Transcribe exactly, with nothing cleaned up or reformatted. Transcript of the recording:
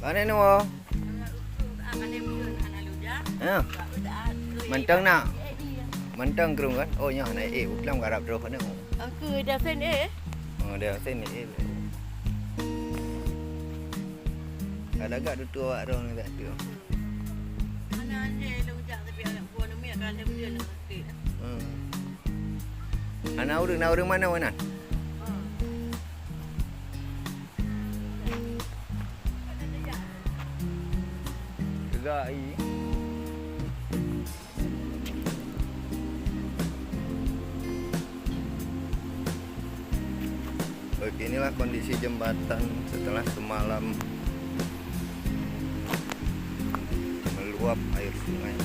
Pane nyoe? Ya. Mantong na? Mantong krueng kan? Oh, nyoe na, eh, ukeue lam garap droe pane. Aku dah sen, eh. Oh, dah sen, eh. Ada gak tutu awak droe ni tak tu? Mana ada lu jak tapi anak buah ni akan ada dia lah. Hmm. Ana ureueng, na ureueng mana, mana? Tegak i. Oke, inilah kondisi jembatan setelah semalam meluap air sungai.